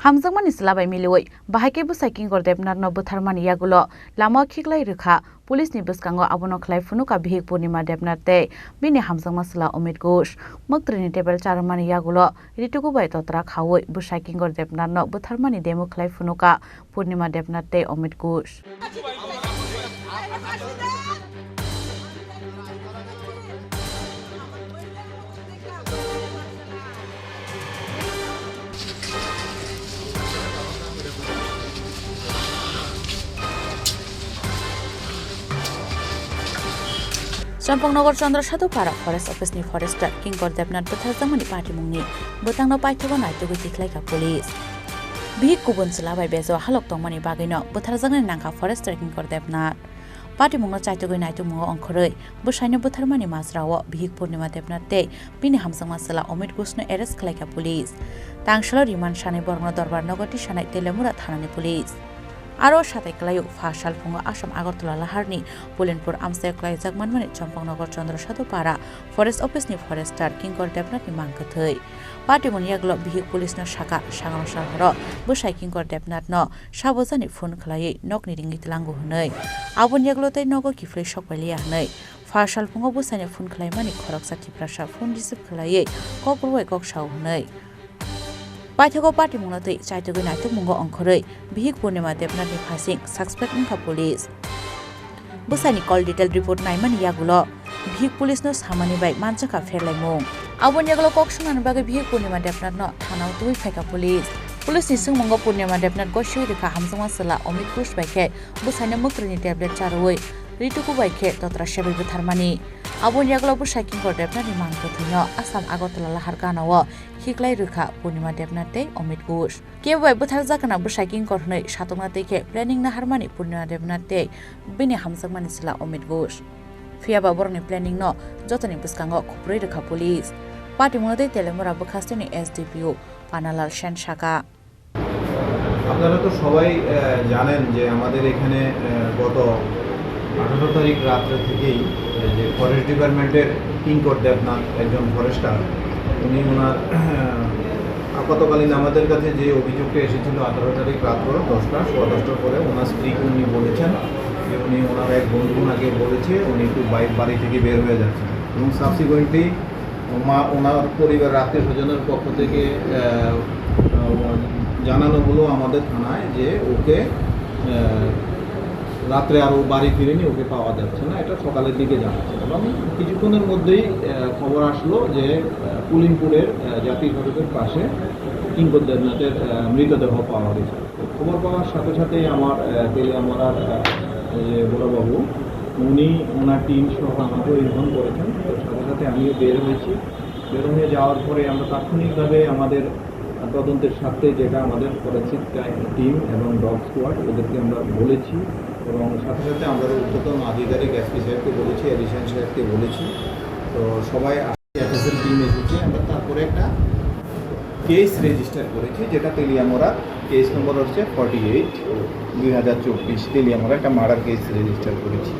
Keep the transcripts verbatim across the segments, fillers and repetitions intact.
Hamjakmani chwla bai miliwi bahai khe bwsai Kinkor Debnath no bwtharmani yagulo lama khiklai rwkha. Police ni bwskango abono khlai phunukha bihik Purnima Debnath tei bini hamjakma chwla Omit Ghosh. Mwktwrwini table charwmani yagulo rituku bai totra khaui bwsai Kinkor Debnath no bwtharmani demo khlai phunukha Purnima Debnath tei Omit Ghosh. Champaknagar Chandra Sadhu Para Forest Office ni Forester Kinkor Debnath bwtharjakmani patimungni bwtangno paithago naitugwi tikhlaikha police. Bihik kubun chwla bai bejo halok tongmani bagwino bwtharjaknai nangkha Forester Kinkor Debnath. Patimungno chaitugwi naitukmungo ongkhorwi bwsaino bwtharmani majrao bihik Purnima Debnath tei bini hamjakma chwla Omit Ghoshno arrest khlaikha police. Tangsalo remand sanwi borokno dorbar nogo tisanai Teliamura thanani police. Aro satai kwlaio pha salphungo Assam Agartala laharni Pulinpur amchaio kwlaijak manmani Champaknagar Chandra Sadhu Para Forest Office ni Forester Kinkor Debnath ni mang kwthwi. Patimungni yagulo bihik police no saka, sakno sal horo bwsai Kinkor Debnath no sabojani phone khlaiwi nokni ringwi tlango hwnwi. Aboni yagulo tei nogo kiphilwi sokpailiya hwnwi. Pha salphungo bwsaino phone khlaimani khoroksa Tiprasa phone receive khlaiwi kok rwbai kok sao hwnwi. Paithago patimungno twi chaitugwi naitukmungo ongkhorwi bihik Purnima Debnathni phasing suspect wngkha police. Bwsaini call detail report naimani yagulo bihik police no samani bai manjakha pherlaimung. Aboni yagulo kok swngnani bagwi bihik Purnima Debnath no thanao twi phaikha police. Police ni swngmungo Purnima Debnath gosiwi rwkha hamjakma chwla Omit Ghosh bai khe bwsaino mwkrwini tablet charwi rituku bai khe totra sebwi bwtharmani. Aboni yagulo bwsai Kinkor Debnathni mang kwthwino Assam Agartala lahar ganao khiklai rwkha Purnima Debnath tei Omit Ghosh. Kebo bai bwtharjak gwnang bwsai Kinkor hwnwi satokna twi khe planning naharmani Purnima Debnath tei bini hamjakmani chwla Omit Ghosh. Phiyaba borokni planning no jotoni bwskango khuprwi rwkha police. Patimungno tei Teliamura bwkhasteni S D P O Panalal Sen saka. আপনারা তো সবাই, আহ, জানেন যে আমাদের এখানে, আহ, গত আঠারো তারিখ রাত্রে থেকেই, আহ, যে ফরেস্ট ডিপার্টমেন্টের কিঙ্কর দেবনাথ, একজন ফরেস্টার, উনি ওনার, আহ, আপাতকালীন আমাদের কাছে যে অভিযোগটা এসেছিল আঠারো তারিখ রাত করে দশটা, সোয়া দশটার পরে ওনার স্ত্রীকে উনি বলেছেন যে উনি ওনার এক বন্ধু ওনাকে বলেছে উনি একটু বাইক বাড়ি থেকে বের হয়ে যাচ্ছেন এবং সাবসিকুয়েন্টলি মা, ওনার পরিবার, আত্মীয় স্বজনের পক্ষ থেকে, আহ, আহ, জানানো হলো আমাদের থানায় যে ওকে, আহ, রাত্রে আর ও বাড়ি ফিরেনি, ওকে পাওয়া যাচ্ছে না, এটা সকালের দিকে জানা যায়। এবং কিছুক্ষণের মধ্যেই, আহ, খবর আসলো যে, আহ, পুলিনপুরের, আহ, জাতীয় সড়কের পাশে কিঙ্কর দেবনাথের, আহ, মৃতদেহ পাওয়া গেছে। তো খবর পাওয়ার সাথে সাথেই আমার, আহ, তেলিয়ামুড়ার, আহ, যে বড়বাবু, উনি ওনার টিম সহ আমাকেও ইনফর্ম করেছেন। তো সাথে সাথে আমিও বের হয়েছি। বের হয়ে যাওয়ার পরে আমরা তাৎক্ষণিকভাবে আমাদের তদন্তের স্বার্থে যেটা আমাদের ফরেন্সিক টা-, টিম এবং ডগ স্কোয়াড, ওদেরকে আমরা বলেছি এবং সাথে সাথে আমরা ঊর্ধ্বতন আধিকারিক এসপি সাহেবকে বলেছি, এডিশন সাহেবকে বলেছি। তো সবাই এফএসএল টিম এসেছে, আমরা তারপরে একটা কেস রেজিস্টার করেছি, যেটা তেলিয়ামুড়া কেস নম্বর হচ্ছে ফর্টি এইট, দুই হাজার চব্বিশ, তেলিয়ামুড়া একটা মার্ডার কেস রেজিস্টার করেছি।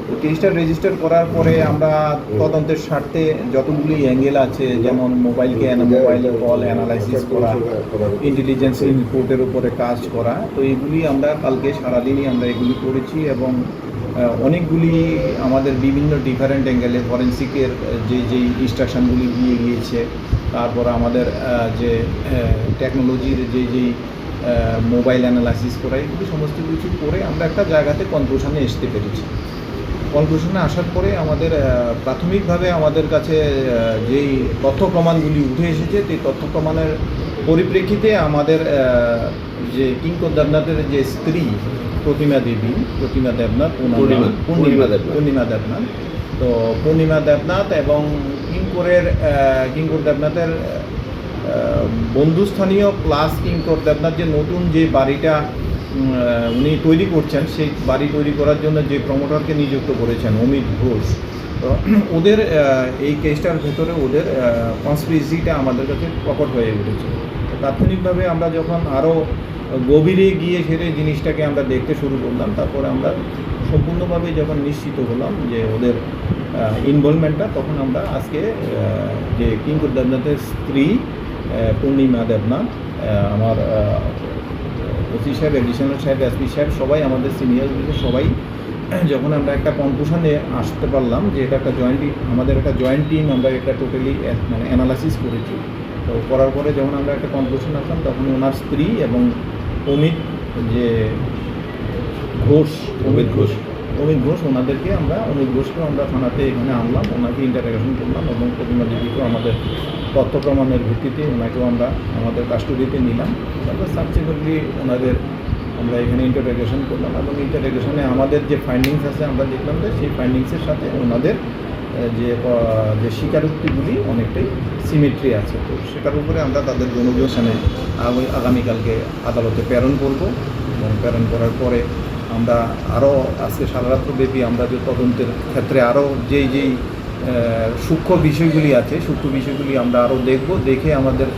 তো কেসটা রেজিস্টার করার পরে আমরা তদন্তের স্বার্থে যতগুলি অ্যাঙ্গেল আছে, যেমন মোবাইলকে অ্যানা-, মোবাইল কল অ্যানালাইসিস করা, ইন্টেলিজেন্স রিপোর্টের উপরে কাজ করা, তো এইগুলি আমরা কালকে সারাদিনই আমরা এগুলি করেছি এবং, আহ, অনেকগুলি আমাদের বিভিন্ন ডিফারেন্ট অ্যাঙ্গেলে ফরেন্সিকের যে যেই ইনস্ট্রাকশনগুলি দিয়ে গিয়েছে, তারপর আমাদের, আহ, যে, আহ, টেকনোলজির যে যেই, আহ, মোবাইল অ্যানালাইসিস করা, এগুলি সমস্ত কিছু করে আমরা একটা জায়গাতে কনক্লুশনে আসতে পেরেছি। কনক্লুশনে আসার পরে আমাদের, আহ, প্রাথমিকভাবে আমাদের কাছে, আহ, যেই তথ্য প্রমাণগুলি উঠে এসেছে, সেই তথ্য প্রমাণের পরিপ্রেক্ষিতে আমাদের, আহ, যে কিঙ্কর দেবনাথের যে স্ত্রী প্রতিমা দেবী, প্রতিমা দেবনাথ, ওনার নাম পূর্ণিমা, পূর্ণিমা, পূর্ণিমা দেবনাথ। পূর্ণিমা দেবনাথ। তো পূর্ণিমা দেবনাথ এবং কিঙ্করের, আহ, কিঙ্কর দেবনাথের, আহ, বন্ধুস্থানীয় প্লাস কিঙ্কর দেবনাথ যে নতুন যে বাড়িটা, উম, আহ, উনি তৈরি করছেন, সেই বাড়ি তৈরি করার জন্য যে প্রমোটরকে নিযুক্ত করেছেন অমিত ঘোষ, তো ওদের, আহ, এই কেসটার ভেতরে ওদের, আহ, কনস্পিরেসিটা আমাদের কাছে প্রকট হয়ে উঠেছে। তো তাৎক্ষণিকভাবে আমরা যখন আরও গভীরে গিয়ে সেটা জিনিসটাকে আমরা দেখতে শুরু করলাম, তারপরে আমরা সম্পূর্ণভাবে যখন নিশ্চিত হলাম যে ওদের, আহ, ইনভলভমেন্টটা, তখন আমরা আজকে, আহ, যে কিঙ্কর দেবনাথের স্ত্রী, আহ, পূর্ণিমা দেবনাথ, আহ, আমার, আহ, ওসি সাহেব, অ্যাডিশনাল সাহেব, এসপি সাহেব, সবাই আমাদের সিনিয়র অফিসার, সবাই যখন আমরা একটা কনক্লুশনে আসতে পারলাম যে এটা একটা জয়েন্ট, আমাদের একটা জয়েন্ট টিম, আমরা একটা টোটালি, আহ, মানে অ্যানালাইসিস করেছি। তো করার পরে যখন আমরা একটা কনক্লুশন আসলাম, তখন ওনার স্ত্রী এবং অমিত যে ঘোষ, অমিত ঘোষ। অমিত ঘোষ, ওনাদেরকে আমরা, অমিত ঘোষকেও আমরা থানাতে এখানে আনলাম, ওনাকে ইন্টারোগেশন করলাম এবং প্রতিমা দেবীকেও আমাদের তথ্য প্রমাণের ভিত্তিতে ওনাকেও আমরা আমাদের কাস্টডিতে নিলাম। তারপর সাবসিকুয়েন্টলি ওনাদের আমরা এখানে ইন্টারোগেশন করলাম এবং ইন্টারোগেশনে আমাদের যে ফাইন্ডিংস আছে, আমরা দেখলাম যে সেই ফাইন্ডিংসের সাথে ওনাদের, আহ, যে, আহ, যে স্বীকারোক্তিগুলি অনেকটাই সিমেট্রি আছে। তো সেটার উপরে আমরা তাদের দুজনকে আগামী, আগামীকালকে আদালতে প্রেরণ করব এবং প্রেরণ করার পরে আমরা আরও আজকে সারা রাত্রব্যাপী আমরা যে তদন্তের ক্ষেত্রে আরও যেই যেই, আহ, সূক্ষ্ম বিষয়গুলি আছে, সূক্ষ্ম বিষয়গুলি আমরা আরও দেখব, দেখে আমাদের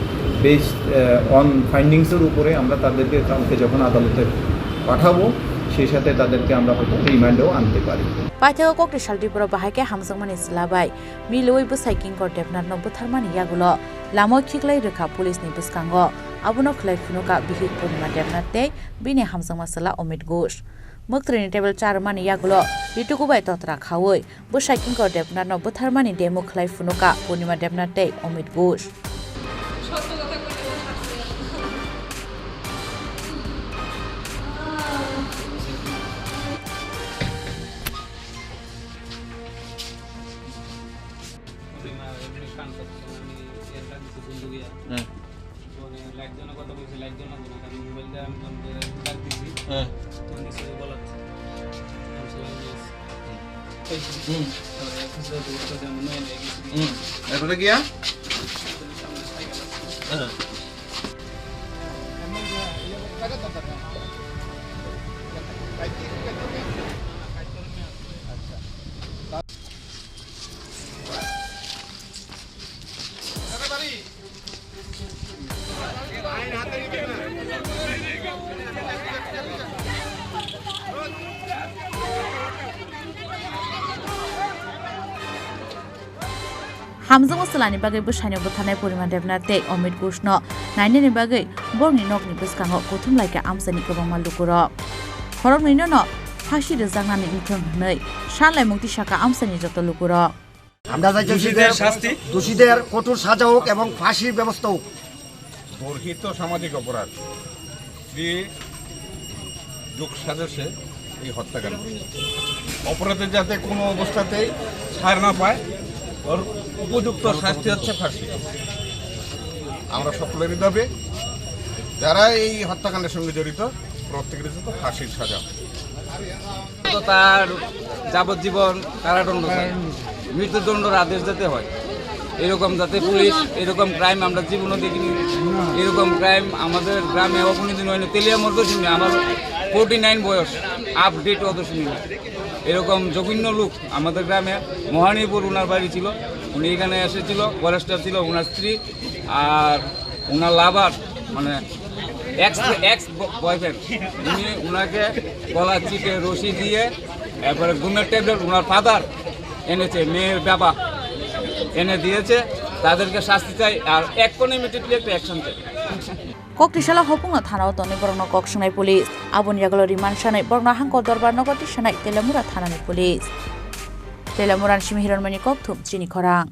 বেস, আহ, অন ফাইন্ডিংসের উপরে আমরা তাদেরকে কালকে যখন আদালতে পাঠাবো, সেই সাথে তাদেরকে আমরা হয়তো রিমান্ডেও আনতে পারি। Paithakgo kokti sal Tripura bahai khe hamjakmani chwla bai milwi bwsai Kinkor Debnathno butharmani yagulo lama khiklai rwkha police ni bwskango. Abono khlai phunukha bihik Purnima Debnath tei bini hamjakma chwla Omit Ghosh. Mwktwrwini table cha rwmani yagulo rituku bai totra khaui bwsai Kinkor Debnathno butharmani demo khlai phunukha Purnima Debnath tei Omit Ghosh. হ্যাঁ। ফোনে লাইট জ্বলা কথা বলছে, লাইট জ্বলা না, আমি মোবাইল দিয়ে আমি ফোন করে ডাক দিছি। হ্যাঁ। ফোন দিছে, বলা হচ্ছে। আমি সবাই নিয়ে আসছি। হুম। তারপরে এক বছর, দু বছর যেমন নয়, নয় গেছি। হুম। এরপরে গিয়া? সামনে সাইকেল আছে। হ্যাঁ। Hamjakma chwlani bagwi bwsaino butharnai Purnima Debnath tei Omit Ghoshno nainani bagwi borokni nokni bwskango kuthum lai kha amchaini kwbangma lukurok. Khoroknwino phasi rwjaknani wngthwng hwnwi sanlaimung twi sakha amchaini joto lukurok. আমরা চাইতে দোষীদের শাস্তি। দোষীদের কঠোর সাজা হোক এবং ফাঁসির ব্যবস্থা হোক। গর্হিত সামাজিক অপরাধ, স্ত্রী যোগ সাজসে এই হত্যাকাণ্ড। অপরাধী যাতে কোনো অবস্থাতেই ছাড় না পায়, ওর উপযুক্ত শাস্তি হচ্ছে ফাঁসি। আমরা সকলেরই দাবি, যারা এই হত্যাকাণ্ডের সঙ্গে জড়িত, প্রত্যেকের জন্য ফাঁসির সাজা। তো তার যাবজ্জীবন কারাদণ্ড চাই, মৃত্যুদণ্ডর আদেশ যাতে হয়। এরকম যাতে পুলিশ, এরকম ক্রাইম আমরা জীবনও দেখিনি। এরকম ক্রাইম আমাদের গ্রামে অপনীত নয়। তেলিয়া মর্গ শুনে আমার ফোর্টি নাইন বয়স, আপডেট অত শুনি না। এরকম জঘন্য লোক আমাদের গ্রামে, মহানীপুর ওনার বাড়ি ছিল, উনি এখানে এসেছিল, ফরেস্টার ছিল, ওনার স্ত্রী আর ওনার লাভার, মানে এক্স, এক্স বয়ফ্রেন্ড, উনি ওনাকে গলা চিপে রশি দিয়ে, এরপরে ঘুমের ট্যাবলেট ওনার ফাদার এনেছে, মেয়ের বাবা এনে দিয়েছে, তাদেরকে শাস্তি চাই, আর এক কোনো ইমিডিয়েটলি একটা অ্যাকশন চাই। Kokti salo hopungno thanao tonwi borokno kok swngnai police. Aboni yagulo remand sanwi borokno hangkor dorbar nogo tisanai Telamura thanani police. Telamura ni simi Hiranmani kokthum chini khorang.